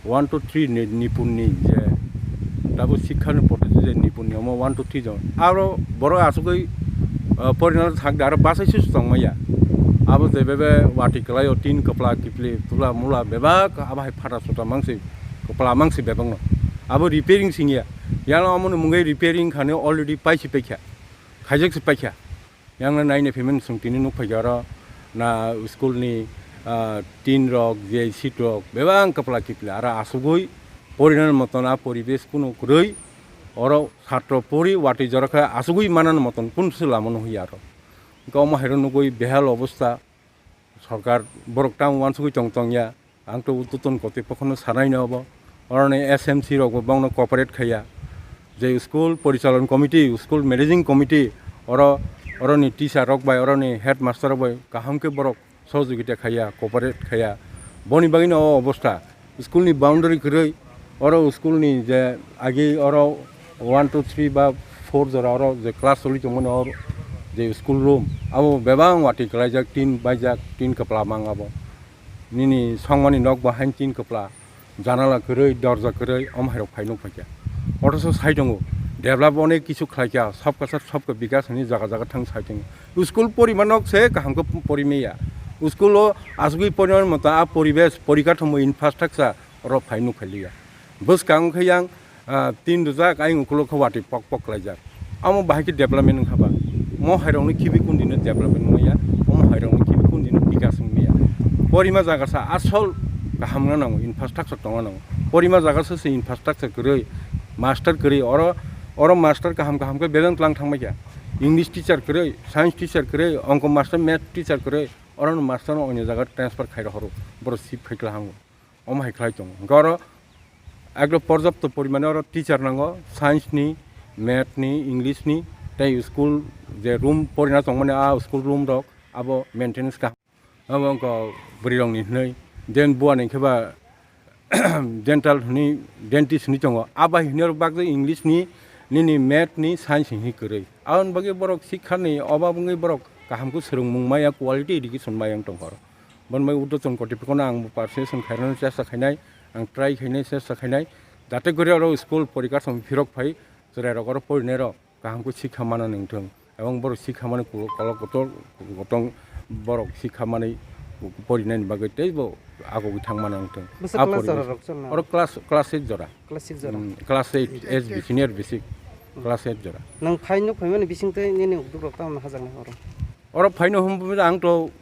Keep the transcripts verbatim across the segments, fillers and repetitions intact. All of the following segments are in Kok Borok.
One to three ni, nipun ni je tabuk sikha ni poddhoti je nipun ni omo one to three jong. Aro borok asugwi, ah, porinal thang de aro basai se tong maya. Abo je bebe wati kwlai o tin kwpla kipli tula mula bebak abo hai phata suta mangsi kwpla mangsi bebak no. Abo repairing sing ya. Yang omo ni mungwi repairing khani already paisi paikha. Khaijak se paikha. Yang na nai nai phaimani chwng tini nuk phaikha oro na school ni, ah, tin rok, J I C rok, bebak kwpla kipla aro asugwi porinani moton a poribesh kunu kwrwi oro satro pori watwi jora khe asugwi manani moton kun se lama no hwi aro. Hwnkhe omo hairo nugwi behal obostha. Sorkar borok tamo uansugwi tong tong ya, ang to ututon kotwi pokhorno sanai no obo. Oroni S M C rok bo bongno cooperate khaiya. Je school porichalon committee, school managing committee, oro, oroni teacher rok bai, oroni headmaster rok bai kaham khe borok sohojogita khaiya, cooperate khaiya. Boni bagwino o obostha. School ni boundary kwrwi, oro school ni je agi oro one, two, three ba four jora oro je class choli tongmani oro je school room, abo bebak watwi kwlaijak, tin baijak, tin kwpla mang abo. Nini songmani nok bo hain tin kwpla, janala kwrwi, dorja kwrwi, omo hairok phai nuk phaikha. Othoso sai tongo, develop onek kisu khlaikha, sabka sat sabka bikas hinwi jaga jaga thang sai tongo. School porima nok se kaham khe porimaya. School o asugwi porimani moto a poribesh, porikathomo, infrastructure, oro phai nuk phailiya. Bwskang khe yang, ah, tin rwjak ayang ukulok khe watwi pok pok khlaijak. Amo bahai khe development wngkha ba? Mo hairokno khibi kundino development wngmaya, omo hairokno khibi kundino bikas wngmaya. Porima jaga sa asol kaham wngna nango, infrastructure tongna nango. Porima jaga sa se infrastructure kwrwi, master kwrwi, oro, oro master kaham kaham khe beleng tlang thangbaikha. English teacher kwrwi, science teacher kwrwi, ongko master, math teacher kwrwi, orono master no onyo jaga transfer khai rohoro, borok sip khai kla hango. Omo hai khlai tongo. Hwnkhe oro ekdom porjapto porimani oro teacher nango, science ni, math ni, English ni, tei school je room porina tongmani a school room rok abo maintenance kaham. Abo wngkha bwrwi rok ni hwnwi, then buani khe ba dental hwnwi, dentist hwnwi tongo. Abo hai hwnwi rok bagwi English ni, nini math ni, science ni hwnwi kwrwi. Aboni bagwi borok sikha ni obab wngwi borok kaham khe swrwngmung maya, quality education maya wng tongkha oro. Boni bai urdhotton kotipokno ang participation khainani chesta khainai, ang try khainai chesta khainai, jate gori oro school porikha thang phirok phai chwrairok oro porinairok kaham khe sikha mana nangthung, ebong borok sikha mani kolok kotor gotong borok sikha mani porinani bagwi teibo agogwi thang mana nangthung. Bwsa A class porikha jora rok chwlna? Oro class, class eight jora. Class six jora? Hmm, class eight, S B, senior basic, class eight jora. Nwng phai nuk phaimani bisingtwi nini udduk rok tamo hajaknai oro? Oro phaino hwnba ang to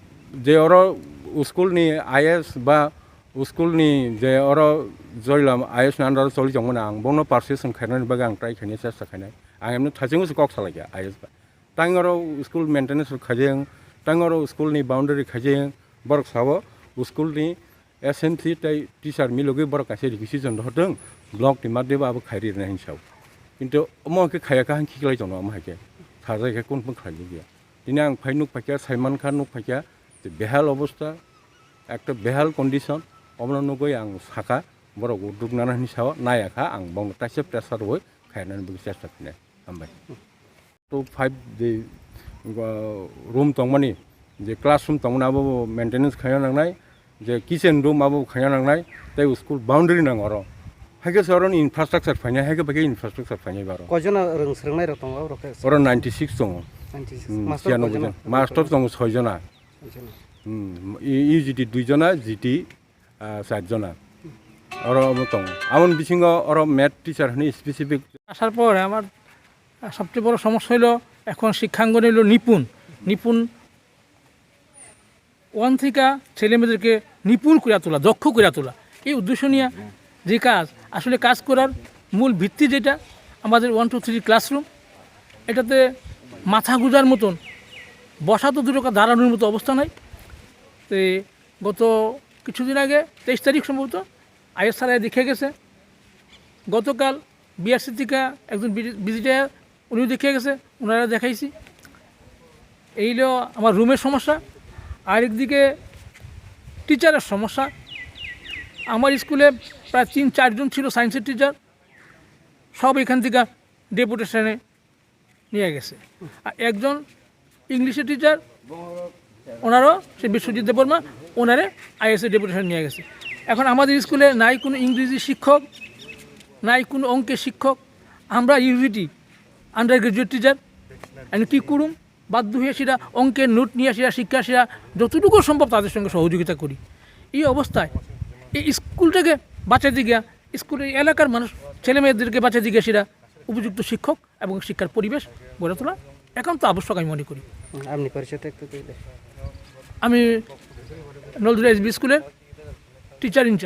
je oro school ni I S ba school ni je oro Joylam I S ni under o choli tongmani ang bono participation khainani bagwi ang try khainai chesta khainai. Ang emno thaichungo se kok salaikha I S ba. Tang oro school maintenance rok khaijeng, tang oro school ni boundary khaijeng, borok sao school ni S M C tei teacher milogwi borok kaisa requisition rohortwng, block ni madhyamo abo khairi rwnai hinwi sao. Kintu omo hwnkhe khaiya kha hwnkhe khlai tongo omo hai khe. Sajai khe kunu kunu khlai liya. Tini ang phai nuk phaikha, saimankha nuk phaikha, je behal obostha, ekta behal condition, omono nugwi ang sakha, borok udduk nana hinwi sao, naya kha, ang bono taisa pressure rwui khainani bagwi chesta khainai. Hambai. To five je, uh, room tongmani, je classroom tongmani abo bo maintenance khaina nangnai, je kitchen room abo khaina nangnai, tei school boundary nang oro. Haikhe se oro ni infrastructure phainai, haikhe baikhe infrastructure phainai baro. Koijona rwng swrwngnai rok tongo oro khe? Oro ninety six tongo. Ninety six. Hmm, master siyanoboi koijona? Jon. Master tongo soi jona. Soi jona. Hmm, i-, U G T dui jona, G T, ah, char jona. Oro omo tongo. Aboni bisingo oro math teacher hwnwi specific. আসার পর আমার সবচেয়ে বড় সমস্যা হলো এখন শিক্ষাঙ্গন হলো নিপুণ, নিপুণ ওয়ান থেকে ছেলে মেয়েদেরকে নিপুণ করে তোলা, দক্ষ করে তোলা, এই উদ্দেশ্য নিয়ে যে কাজ, আসলে কাজ করার মূল ভিত্তি যেটা আমাদের ওয়ান টু থ্রি ক্লাসরুম, এটাতে মাথা গুঁজার মতন, বসা তো দূরকার, দাঁড়ানোর মতো অবস্থা নাই। তো গত কিছুদিন আগে তেইশ তারিখ সম্ভবত আইএস স্যার দেখে গেছে। গতকাল বিআরসি থেকে একজন ভিজি-, ভিজিটার, উনিও দেখে গেছে, ওনারা দেখাইছি। এই হলো আমার রুমের সমস্যা। আরেকদিকে টিচারের সমস্যা। আমার স্কুলে প্রায় তিন চারজন ছিল সায়েন্সের টিচার, সব এখান থেকে ডেপুটেশনে নিয়ে গেছে। আর একজন ইংলিশের টিচার, ওনারও সে বিশ্বজিৎ দেববর্মা, ওনারে আইএসএ ডেপুটেশন নিয়ে গেছে। এখন আমাদের স্কুলে নাই কোনো ইংরেজি শিক্ষক, নাই কোনো অঙ্কের শিক্ষক। আমরা ইউভিটি আন্ডার গ্র্যাজুয়েট টিচার, আমি কী করুম? বাধ্য হয়ে সেটা অঙ্কের নোট নিয়ে আসিয়া শিক্ষা আসিয়া যতটুকু সম্ভব তাদের সঙ্গে সহযোগিতা করি। এই অবস্থায় এই স্কুলটাকে বাঁচাতে গিয়া, স্কুলের এলাকার মানুষ, ছেলেমেয়েদেরকে বাঁচাতে গিয়া সেটা উপযুক্ত শিক্ষক এবং শিক্ষার পরিবেশ গড়ে তোলা একান্ত আবশ্যক আমি মনে করি। আপনি পরিচয়টা একটু দিলে। আমি নলদুরা এসবি স্কুলের টিচার ইনচার্জ।